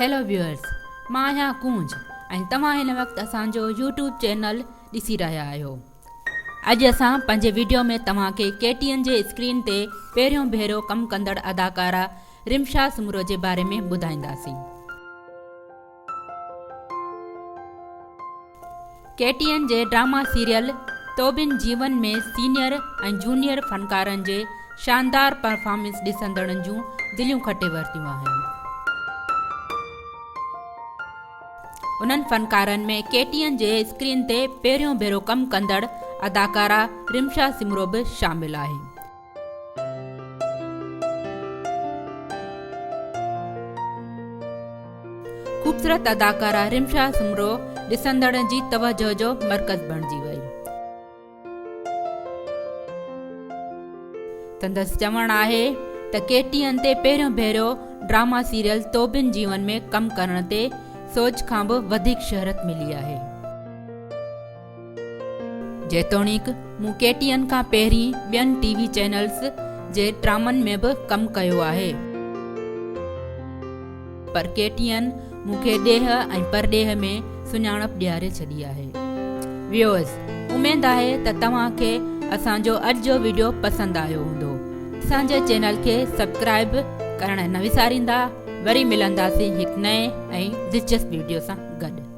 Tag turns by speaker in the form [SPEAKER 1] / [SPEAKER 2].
[SPEAKER 1] Hello viewers مان آهيان ڪونج ۽ توهان هن وقت اسان جو يوٽيوب چينل ڏسي رهيا آهيو. اڄ اسان پنهنجي ويڊيو ۾ توهان کي ڪي ٽي اين جي اسڪرين تي پهريون ڀيرو ڪم ڪندڙ اداڪارا رمشا سومرو جي باري ۾ ٻڌائينداسين. ڪي ٽي اين جي ڊراما سيريل توبين جيون ۾ سينيئر ۽ جونيئر فنڪارن جي شاندار پرفارمنس ڏسندڙن جون دليون کٽي ورتيون آهن. انهن فنڪارن ۾ ڪي ٽي اين جي اسڪرين تي پهريون ڀيرو ڪم ڪندڙ اداڪارا رمشا سمرو به شامل آهي. خوبصورت اداڪارا رمشا سومرو ڏسندڙن جي توجهه جو مرڪز بڻجي وئي. سندس چوڻ آهي ته ڪي ٽي اين تي پهريون ڀيرو ڊراما سيريل توبين جيون ۾ ڪم ڪرڻ تي سوچ کان به وڌيڪ شهرت ملي آهي. جيتوڻيڪ مون ڪي ٽي اين کان پهرين ٻين ٽي وي چينلز جي ڊرامن ۾ به ڪم ڪيو آهي پر ڪي ٽي اين مون کي ڏيهه ۽ پرڏيهه ۾ سڃاڻپ ڏياري ڇڏي آهي. ويورز اميد آهي ته توهان کي اسان جو اڄ جو وڊيو پسند آيو هوندو. اسان جي چينل کي سبڪرائب ڪرڻ نه وساريندا. وري ملنداسين هڪ نئين ۽ دلچسپ وڊيو سان گڏ.